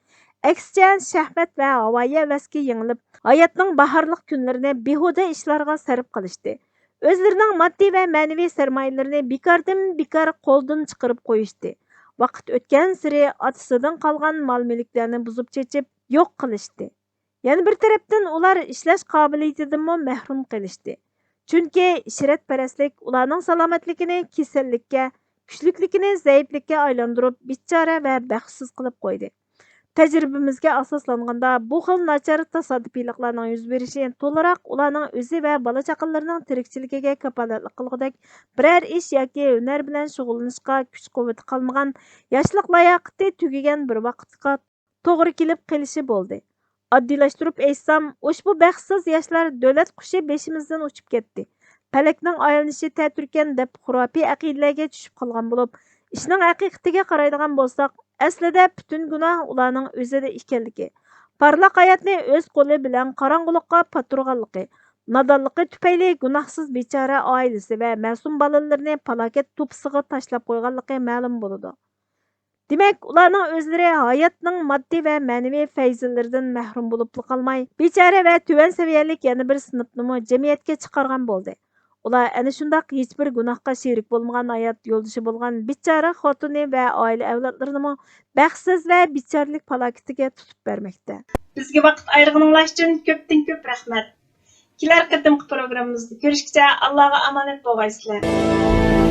ئەكسىچە، شەھۋەت ۋە ھاۋايى ھەۋەسكە يېڭىلىپ، ھاياتنىڭ باھارلىق كۈنلىرىنى بىھۇدە ئىشلارغا سەرپ قىلىشتى. ئۆزلىرىنىڭ ماددىي ۋە مەنىۋى سەرمايىلىرىنى بىكاردىن بىكار قولدىن چىقىرىپ قويۇشتى. ۋاقىت ئۆتكەنسېرى ئاتىسىدىن قالغان مال-مۈلۈكلەرنى بۇزۇپ چېچىپ يوق قىلىشتى. يەنە بىر تەرەپتىن، ئۇلار ئىشلەش قابىلىيىتىدىنمۇ مەھرۇم قېلىشتى. چۈنكى شىرەتپەرەسلىك ئۇلارنىڭ سالامەتلىكىنى كېسەللىككە، كۈچلۈكلۈكىنى زەئىپلىككە ئايلاندۇرۇپ، بىچارە ۋە بەختسىز قىلىپ قويدى. تەجرىبىمىزگە ئاساسلانغاندا، بۇ خىل ناچار تاسادىپىيلىقلارنىڭ يۈز بېرىشى تولىراق ئۇلارنىڭ ئۆزى ۋە بالا-چاقىلىرىنىڭ تىرىكچىلىكىگە كاپالەتلىك قىلغۇدەك بىرەر ئىش ياكى ھۈنەر بىلەن شۇغۇللىنىشقا كۈچ-قۇۋۋىتى قالمىغان، ياشلىق لاياقىتى تۈگىگەن بىر ۋاقىتقا توغرا كېلىپ قېلىشى بولدى. ئاددىيلاشتۇرۇپ ئېيتسام، ئۇشبۇ بەختسىز ياشلار دۆلەت قۇشى بېشىمىزدىن ئۇچۇپ كەتتى، پەلەكنىڭ ئايلىنىشى تەتۈركەن دەپ خۇراپىي ئەقىدىلەرگە چۈشۈپ قالغان بولۇپ، ئىشنىڭ ھەقىقىتىگە قارايدىغان بولساق، ئەسلىدە پۈتۈن گۇناھ ئۇلارنىڭ ئۆزىدە ئىكەنلىكى، پارلاق ھاياتنى ئۆز قولى بىلەن قاراڭغۇلۇققا پاتۇرغانلىقى، نادانلىقى تۈپەيلى گۇناھسىز بىچارە ئائىلىسى ۋە مەسۇم بالىلىرىنى پالاكەت توپىسىغا تاشلاپ قويغانلىقى مەلۇم بولىدۇ. دېمەك، ئۇلارنىڭ ئۆزلىرى ھاياتنىڭ ماددىي ۋە مەنىۋى پەيزىلىرىدىن مەھرۇم بولۇپلا قالماي، بىچارە ۋە تۆۋەن سەۋىيەلىك يەنە بىر سىنىپنىمۇ جەمئىيەتكە چىقارغان بولدى. ئۇلار ئەنە شۇنداق ھېچبىر گۇناھقا شېرىك بولمىغان ھايات يولدىشى بولغان بىچارە خوتۇنى ۋە ئائىلە ئەۋلادلىرىنىمۇ بەختسىز ۋە بىچارىلىك پالاكىتىگە تۇتۇپ بەرمەكتە. بىزگە ۋاقىت ئايرىغىنىڭلار ئۈچۈن كۆپتىن كۆپ رەھمەت. كېلەر قېتىمقى پروگراممىمىزدا كۆرۈشكىچە ئاللاغا ئامانەت بولغايسىلەر.